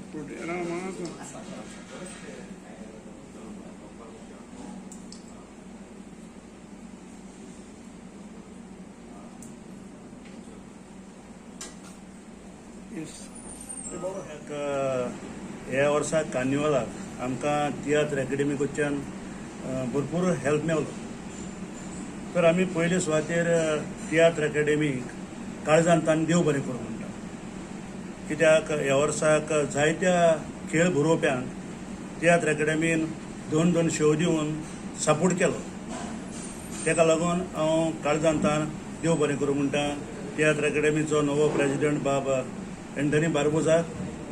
Era más. Yes. ह्या वर्सा कार्निवालाक आमकां तियात्र एकेडमी कडच्यान भरपूर हेल्प मेवलो. तर आमी पयले सुवातेर तियात्र एकेडमीक काळजान तान देव बरें करूं म्हणटा, कित्याक ह्या वर्साक जायत्या खेळ बरोवप्यांक तियात्र एकेडमीन दोन दोन शो दिवन सपोर्ट केलो. ताका लागून हांव काळजान तान देव बरें करूं म्हणटा. तियात्र एकेडमीचो नवो प्रेजिडंट बाब एंटनी बार्बोजाक,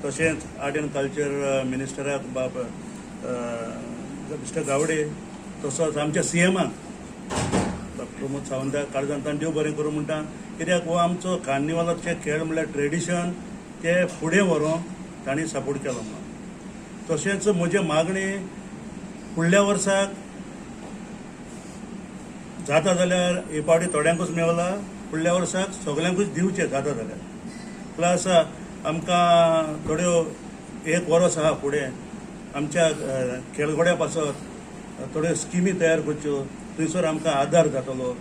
तशेंच आर्ट एंड कल्चर मिनिस्टराक बाब मिस्टर गावडे, तसोच आमच्या सीएमाक बाब प्रमोद सावंताक काळजान तान देव बरें करूं म्हणटा. कित्याक हो आमचो कार्निवालाचे खेळ म्हणल्यार ट्रेडिशन ते फुडें व्हरूंक तांणी सपोर्ट केलो म्हणून. तशेंच म्हजें मागणें फुडल्या वर्साक जाता जाल्यार हे फावटी थोड्यांकूच मेवला, फुडल्या वर्साक सगल्यांकूच दिवचें जाता जाल्यार. प्लस आमकां थोड्यो एक वर्स आहा फुडें आमच्या खेळगड्या पासत थोड्यो स्किमी तयार करच्यो, थंयसर आमकां आदार जातलो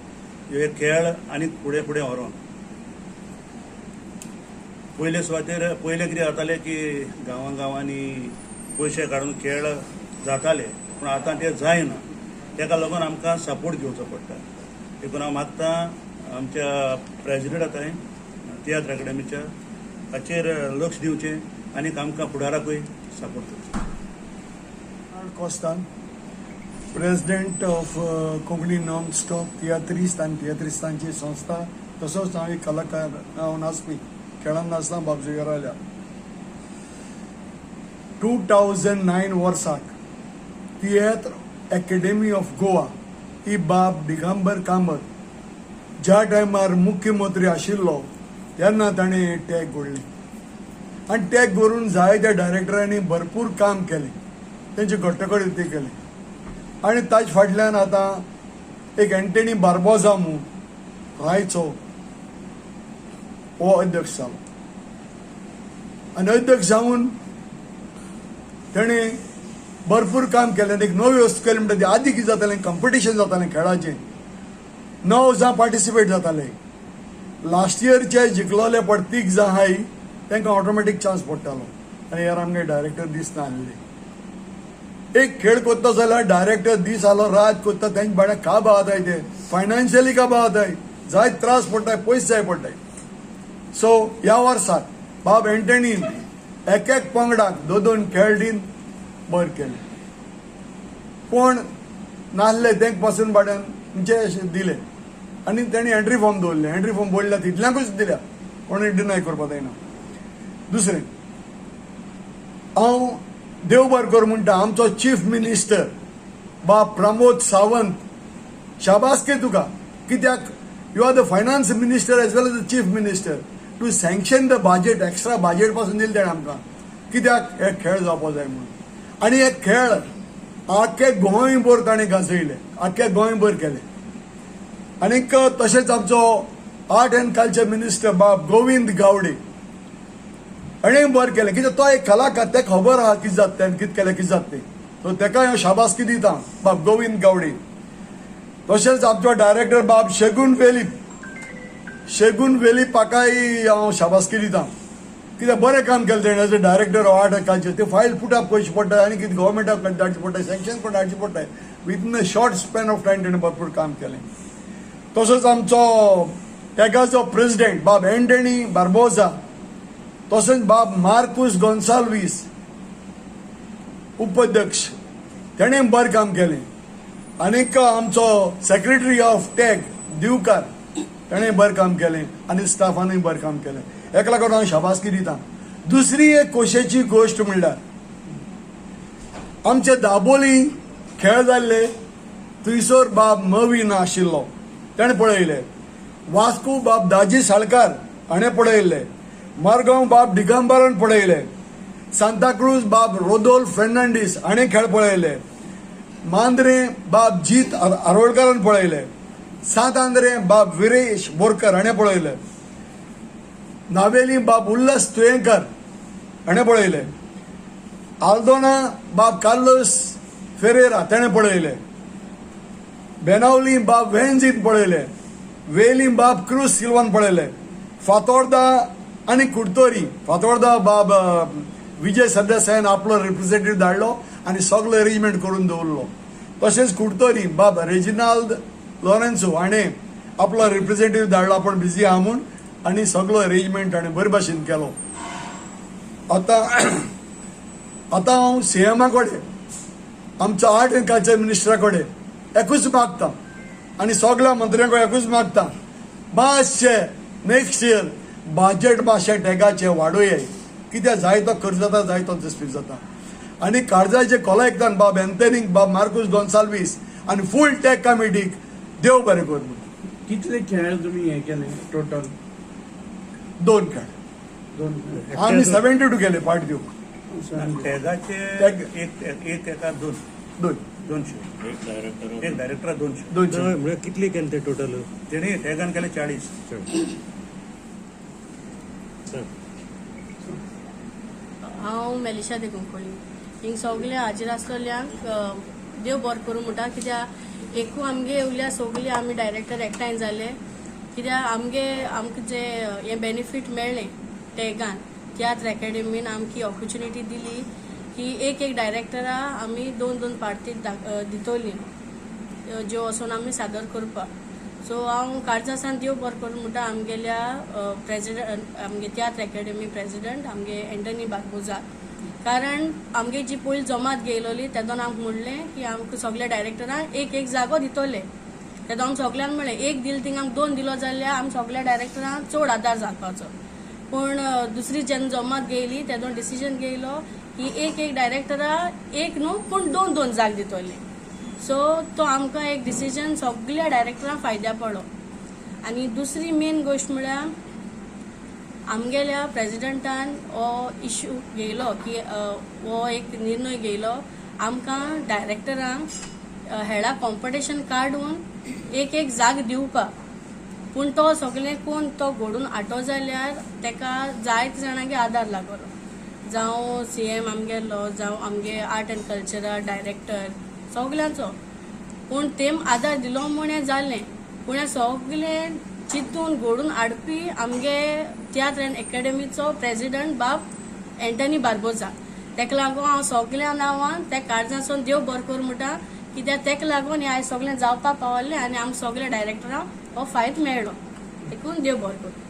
हे खेळ आनी फुडें फुडें व्हरोन. पयले सुवातेर पयलें कितें जातालें की गांवां गांवांनी पयशे काडून खेळ जाताले, पूण आतां ते जायना. ताका लागून आमकां सपोर्ट घेवचो पडटा. देखून हांव मागता आमच्या प्रेजिडंटा थंय तियात्र एकेडमीच्या हाचेर लक्ष दिवचें आनी आमकां फुडाराकूय सपोर्ट करचो. Costan, president of Konkani non stop तियात्रिस्त आनी तियात्रिस्तांची संस्था, तसोच हांव एक कलाकार, हांव नाचपी, खेळान नाचता बाब जुगाराल्या. 2009 वर्साक तियात्र एकेडमी ऑफ गोवा ही बाब दिगंबर कामत ज्या टायमार मुख्यमंत्री आशिल्लो तेन्ना ताणें टॅग घडली आनी टॅग करून जायत्या डायरेक्टरांनी भरपूर काम केलें, तेंचे घट्ट कडेन ते केलें. आनी ताजे फाटल्यान आतां एक एंटनी बार्बोजा म्हूण रायचो हो अध्यक्ष जालो आनी अध्यक्ष जावन तेणें भरपूर काम केलें. एक नवी वस्तू केली म्हणटा ती आदी कितें जातालें, कंपिटिशन जातालें खेळाचें, 9 जाण पार्टिसिपेट जाताले. लास्ट इयरचे जिखलोले पड 3 जाण आहाय तांकां ऑटोमॅटीक चान्स पडटालो. आनी ह्यार आमगे डायरेक्टर दिसना आसले. एक खेळ करता जाल्यार डायरेक्टर दीस आलो रात करता, तेंचे बाणे काब जाताय, ते फायनान्शियली काब जाताय, जायत त्रास पडटाय, पयशे जाय पडटाय. सो ह्या वर्साक बाब एंटनीन एक एक पंगडाक 2 2 खेळ दीन बरें केलें. कोण नासले तेंक पासून बाड्यान म्हणजे दिले आनी तेणी एंट्री फॉर्म दवरले. एंट्री फॉर्म बोडल्या तितल्यांकूच दिल्या, कोणूय डिनाय करपाक जायना. दुसरें हांव देव बरें करूं म्हणटा आमचो चीफ मिनिस्टर बाब प्रमोद सावंत, शाबासकी तुका, कित्याक you are the finance minister as well as the chief minister to sanction the budget, extra budget पासून दिलें तेणें आमकां, कित्याक हे खेळ जावपा जाय म्हणून. आनी हे खेळ आख्खे गोंयभर ताणें गाजयले, आख्खे गोंयभर केले. आनीक तशेंच आमचो आर्ट एंड कल्चर मिनिस्टर बाब गोविंद गावडे हाणें बरें केलें, कित्याक तो एक कलाकार, तेका खबर आहा कितें जाता तें आनी कितें केलें कितें जाता तें. सो तेका हांव शाबासकी दिता बाब गोविंद गावडे. तशेंच आमचो डायरेक्टर बाब शेगून वेलीप, शेगून वेलीप हाकाय हांव शाबासकी दिता, कित्याक बरें काम केलें तेणें as a director of art and culture. ते फायल पुट अप करची पडटा आनी कितें गव्हर्मेंटाक धाडची पडटा, सँक्शन पण धाडची पडटा. Within a short span of time तेणें भरपूर काम केलें. तसोच आमचो टॅगाचो प्रेजिडेंट बाब एंटनी बार्बोजा, तशेंच बाब मार्कूस गोन्साल्वीस उपाध्यक्ष, तेणें बरें काम केलें. आनीक आमचो सेक्रेटरी ऑफ टॅग दिवकार, तेणें बरें काम केलें आनी स्टाफानूय बरें काम केलें. हेका लागून हांव शाबासकी दिता. दुसरी एक खोशयेची गोश्ट म्हणल्यार आमचे दाबोली खेळ जाल्ले थंयसर बाब मवीन आशिल्लो तेणें पळयलें, वास्को बाब दाजी साळकार हाणें पळयल्लें, मारगांव बाब दिगंबरान पळयलें, सांताक्रूज बाब रोदोल्फ फेर्नांडीस हाणें खेळ पळयले, मांद्रे बाब जीत आरोलकारान पळयले, सांत आंद्रे बाब विरेश बोरकर हाणें पळयले, नावेली बाब उल्हास तुयेंकर हाणें पळयले. आल्दोना बाब कार्लोस फेरेरा तेणें पळयलें, बेनावली बाब वेंजीन पळयलें, वेलीम बाब क्रूज सिल्वान पळयलें, फातोर्दा आनी कुडतोरी फातोर्दा बाब विजय सरदेसायान आपलो रिप्रेझेंटेटिव्ह धाडलो आनी सगलो अरेंजमेंट करून दवरलो. तशेंच कुडतोरी बाब रेजिनाल्द लॉरेन्सो हाणें आपलो रिप्रेझेंटेटिव्ह धाडलो, आपूण बिजी आहा म्हूण, आनी सगलो अरेंजमेंट ताणें बरे भाशेन केलो. आतां आतां हांव सीएमा कडेन, आमचो आर्ट एंड कल्चर मिनिस्टरा कडेन एकूच मागता आनी सगल्या मंत्र्यां कडेन एकूच मागता, मातशें नेक्स्ट इयर बजट मातशें टॅगाचें वाडोवया, कित्याक जायतो खर्च जाता, जायतो दिसपी जाता. आनी काळजाचे कोलायकतान बाब एंथनीक, बाब मार्कूस गोन्साल्वीस आनी फूल टॅग कमिटीक देव बरें करूं. कितले खेळ तुम्ही हे केले टोटल? 2 खेळ. 2. आमी 72 केले पार्ट दिवंक. टॅगाचे टॅग. एक एक एका 2 2 200 एक डायरेक्टर, एक डायरेक्टरा 200. 200. म्हळ्यार कितले केले ते टोटल? तेणी टॅगान केले 40. सर, हांव मेलिशा देकुंकोळी. हिंग सगळे हाजीर आसलेल्यांक देव बरो करूं म्हणटा, कित्याक एकू आमगे येवल्या सगळे आमी डायरेक्टर एकठांय जाले, कित्याक आमगे आमकां जे हें बेनिफीट मेळ्ळें टॅगान तियात्र एकाडेमीन आमकां ऑपॉर्च्युनिटी दिली की एक एक डायरेक्टरा आमी 2-2 पार्टी दितोली ज्यो वचून आमी सादर करपाक. सो हांव काळजासान देव बरो करूं म्हणटा आमगेल्या प्रेजिडंट, आमगे तियात्र एकाडेमी प्रेजिडंट आमगे एंटनी बार्बोजा, कारण आमगे जी पयली जमात घेयलोली तेदोन आमकां म्हणलें की आमकां सगल्या डायरेक्टरांक एक एक जागो दितोले. तेदोन आमी सगल्यांक म्हणलें एक दिल थिंग आमकां 2 दिलो जाल्यार आमी सगल्या डायरेक्टरांक चड आदार जावपाचो. पूण दुसरी जेन्ना जमात घेयली तेदोन डिसिजन घेयलो की एक एक डायरेक्टरा एक न्हू पूण 2-2 जाग दितोले. सो तो आमकां एक डिसिजन सगल्या डायरेक्टरांक फायद्या पडलो. आनी दुसरी मेन गोश्ट म्हळ्यार आमगेल्या प्रेजिडंटान हो इश्यू घेयलो की हो एक निर्णय घेयलो आमकां डायरेक्टरांक हेडा कॉम्पिटिशन काडून एक एक जाग दिवपाक. पूण तो सगळें कोण तो घडून हाडटो जाल्यार तेका जायते जाणांगे आदार लागलो, जावं सीएम आमगेलो, जावं आमगे आर्ट एंड कल्चरल डायरेक्टर सगल्यांचो. पूण तेम आदार दिलो म्हूण हें जालें, पूण हें सगळें चिंतून घडून हाडपी आमगे तियात्र एंड एकाडेमीचो प्रेजिडंट बाब एंटनी बार्बोजा. तेका लागून हांव सगल्या नांवान त्या काळजासून देव बरो करूं म्हणटा, कित्याक तेका लागून हें आयज सगळें जावपाक पावलें आनी आमकां सगल्या डायरेक्टरांक हो फायदो मेळ्ळो. देखून देव बरो करूं.